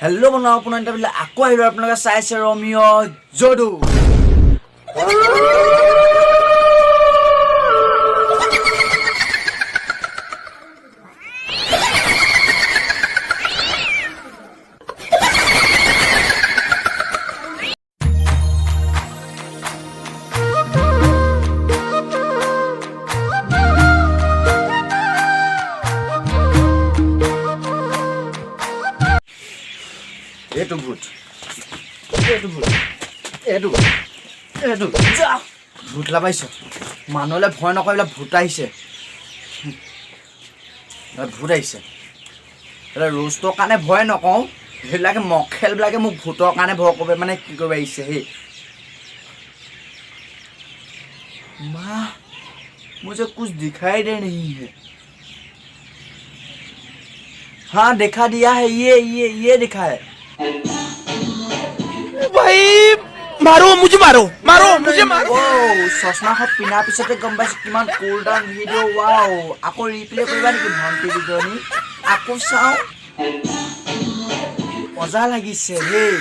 Hello' বন্ধু, আপোনাৰ বোলে আকৌ আহিলোঁ। আপোনালোকে চাইছে ৰমিঅ' যদু। এইটো ভূত, এইটো ভূত, এইটো, এইটো যা ভূত লাবাইছ। মানুহলৈ ভয় নকৰে, এইবিলাক ভূত আহিছে, ভূত আহিছে। ৰোজটোৰ কাৰণে ভয় নকওঁ, সেইবিলাকে মখেলবিলাকে মোক ভূতৰ কাৰণে ভয় কৰিব, মানে কি কৰিব আহিছে সেই মা। मुझे कुछ दिखाई दे नहीं है। हाँ, देखा दिया है, ये दिखा है। भाई, मारो मुझे, मारो, मारो मुझे, मारो। চশমাখন পিন্ধাৰ পিছতে গম পাইছোঁ কিমান কুল ডাউন ভিডিঅ'। ৱাও, আকৌ ৰিপ্লে কৰিবা নেকি ভণ্টি দুজনী? আকৌ চাওঁ। মজা লাগিছে হেই,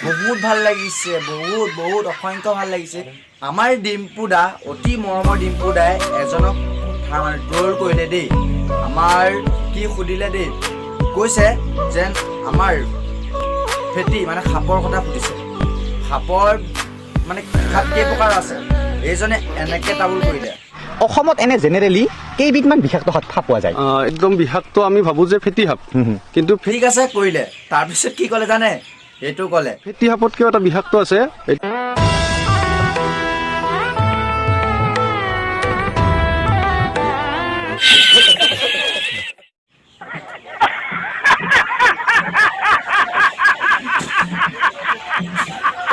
বহুত ভাল লাগিছে, বহুত বহুত অসংখ্য ভাল লাগিছে। আমাৰ ডিম্পু দা, অতি মৰমৰ ডিম্পু দাই এজনক কথা মানে ট্ৰল কৰিলে দেই। আমাৰ কি সুধিলে দেই, কৈছে যেন আমাৰ ফেটি মানে সাপৰ কথা সুধিছে, সাপৰ মানে সাপ কেই প্ৰকাৰ আছে। এইজনে এনেকে তাবোল কৰিলে। অসমত এনে জেনেৰেলি কেইবিধমান বিষাক্ত সাপ পোৱা যায়? একদম বিষাক্ত আমি ভাবো যে ফেটি সাপ, কিন্তু ঠিক আছে কৰিলে। তাৰপিছত কি ক'লে জানে? এইটো ক'লে। ফেটি সাপতকেও এটা বিষাক্ত আছে।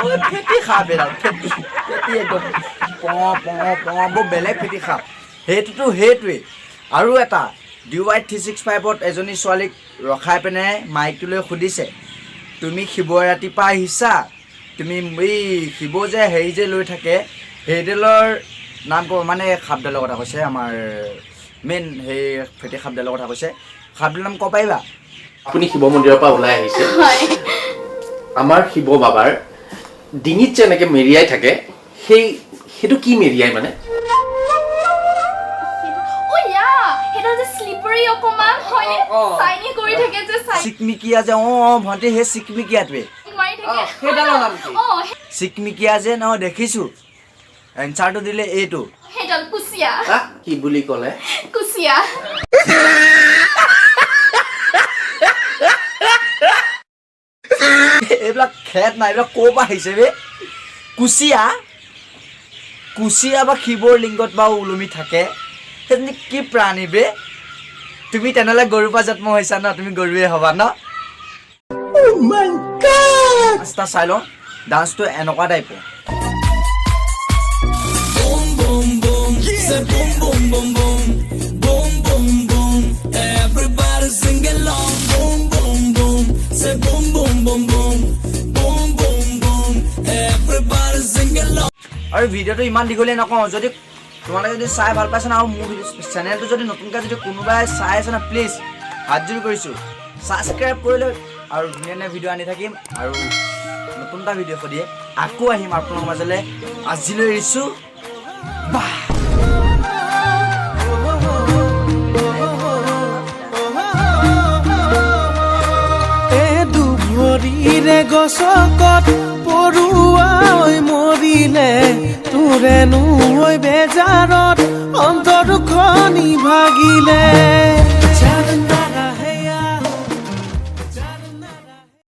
ঐ, ফেটি সাপ এডাল, ফেটি ফেটি একদম প প প, বৰ বেলেগ ফেটি সাপ সেইটোতো। সেইটোৱেই আৰু এটা ডি ৱাই 365ত এজনী ছোৱালীক ৰখাই পিনে মাইকটোলৈ সুধিছে, তুমি শিৱৰাত্ৰিৰ পৰা আহিছা, তুমি এই শিৱ যে হেৰি যে লৈ থাকে সেইডালৰ নাম ক'ব, মানে সাপডালৰ কথা কৈছে, আমাৰ মেইন সেই ফেটি সাপডালৰ কথা কৈছে। সাপডালৰ নাম ক'ব পাৰিবা? আপুনি শিৱ মন্দিৰৰ পৰা ওলাই আহিছে। আমাৰ শিৱ বাবাৰ ডিঙিত যে এনেকে মেৰিয়াই থাকে, সেইটো কি মেৰিয়াই মানে? অ ইয়া, সেইটো যে শ্লিপাৰী অকমান হয়নে? চাইনি কৰি থাকে যে, চাইন চিকমিকিয়া যে, অঁ অঁ, ভণ্টি, সেই চিকমিকিয়াটোৱে। মাৰি থাকে। সেইডালৰ নাম কি? অ। চিকমিকিয়া যে ন দেখিছোঁ, এনচাৰটো দিলে এইটো। সেইডাল কুচিয়া। হা, কি বুলি ক'লে? কুচিয়া। এইবিলাক খেত নাই, এইবিলাক ক'ৰ পৰা আহিছে বে? কুচিয়া, কুচিয়া বা শিৱৰ লিংগত বা ওলমি থাকে, সেইজনী কি প্ৰাণী বে? তুমি তেনেহ'লে গৰুৰ পৰা জন্ম হৈছা ন? তুমি গৰুৱে হ'বা ন? ডান্স এটা চাই লওঁ। ডান্সটো এনেকুৱা টাইপৰ। আৰু ভিডিঅ'টো ইমান দীঘলীয়া নকওঁ। যদি তোমালোকে যদি চাই ভাল পাইছা ন, আৰু মোৰ চেনেলটো যদি নতুনকৈ যদি কোনোবাই চাই আছে ন, প্লিজ হাতযোৰ কৰিছোঁ, ছাবস্ক্ৰাইব কৰি লৈ। আৰু ধুনীয়া ধুনীয়া ভিডিঅ' আনি থাকিম আৰু নতুন এটা ভিডিঅ' সদিয়ে আকৌ আহিম আপোনালোকৰ মাজলৈ। আজিলৈ এৰিছোঁ, বাহ। এ দুভৰিৰে গছকত পৰুৱা মৰিলে, তোৰেনো ঐ বেজাৰত অন্তৰ খনি ভাগিলে।